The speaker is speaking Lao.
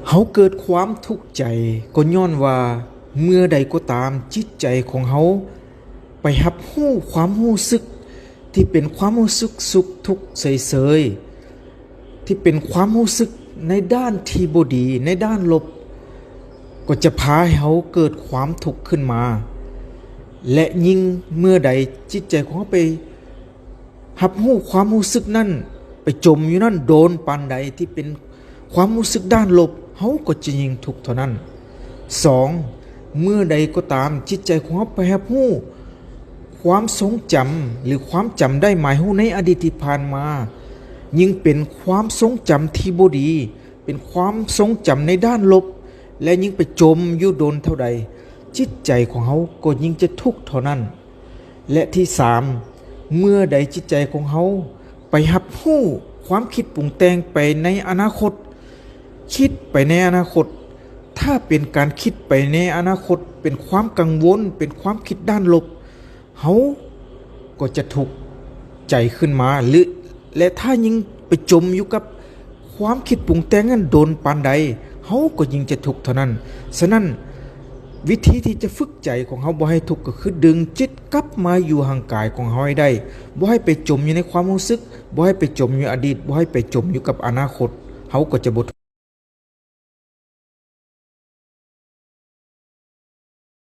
ເຮົາເກີດຄວາມທຸກໃຈ ກໍຍ້ອນວ່າເມື່ອໃດກໍຕາມ ຈິດໃຈຂອງເຮົາໄປຮັບຮູ້ຄວາມຮູ້ສຶກທີ່ເປັນຄວາມຮູ້ສຶກສຸກທຸກເສີຍໆ ທີ່ເປັນຄວາມຮູ້ສຶກໃນດ້ານທີ່ບໍ່ດີ ໃນດ້ານລົບ ກໍຈະພາໃຫ້ເຮົາເກີດຄວາມທຸກຂຶ້ນມາ. ແລະ ຍິ່ງເມື່ອໃດຈິດໃຈຂອງເຮົາໄປ ຮັບຮູ້ຄວາມຮູ້ສຶກນັ້ນ ໄປຈົມຢູ່ນັ້ນໂດນປານໃດ ທີ່ເປັນຄວາມຮູ້ສຶກດ້ານລົບ ເຮົາກໍຈະຍິ່ງທຸກເທົ່ານັ້ນ. ສອງ ເມື່ອໃດກໍຕາມ ຈິດໃຈຂອງເຮົາໄປຮັບຮູ້ຄວາມຊົງຈຳ ຫຼື ຄວາມຈຳໄດ້ໝາຍຮູ້ໃນອະດີດທີ່ຜ່ານມາ ຍິ່ງເປັນຄວາມຊົງຈຳທີ່ບໍ່ດີ ເປັນຄວາມຊົງຈຳໃນດ້ານລົບ ແລະ ຍິ່ງໄປຈົມຢູ່ດົນເທົ່າໃດ ຈິດໃຈຂອງເຮົາກໍຍິ່ງຈະທຸກເທົ່ານັ້ນ. ແລະ ທີສາມ ເມື່ອໃດຈິດໃຈຂອງເຮົາໄປຮັບຮູ້ຄວາມຄິດປຸງແຕ່ງໄປໃນອະນາຄົດ ຄິດໄປໃນອະນາຄົດ ຖ້າເປັນການຄິດໄປໃນອະນາຄົດ ເປັນຄວາມກັງວົນ ເປັນຄວາມຄິດດ້ານລົບ ເຮົາກໍຈະທຸກໃຈຂຶ້ນມາ ຫຼື ແລະ ຖ້າຍິ່ງໄປຈົມຢູ່ກັບຄວາມຄິດປຸງແຕ່ງນັ້ນດົນປານໃດ ເຮົາກໍຍິ່ງຈະທຸກເທົ່ານັ້ນ. ສະນັ້ນ ວິທີທີ່ຈະຝຶກໃຈຂອງເຮົາບໍ່ໃຫ້ທຸກ ກໍຄືດຶງຈິດກັບມາຢູ່ຮ່າງກາຍຂອງເຮົາໃຫ້ໄດ້. ບໍ່ໃຫ້ໄປຈົມຢູ່ໃນຄວາມຮູ້ສຶກ, ບໍ່ໃຫ້ໄປຈົມຢູ່ອະດີດ, ບໍ່ໃຫ້ໄປຈົມຢູ່ກັບອະນາຄົດ, ເຮົາກໍຈະບໍ່ທຸກ.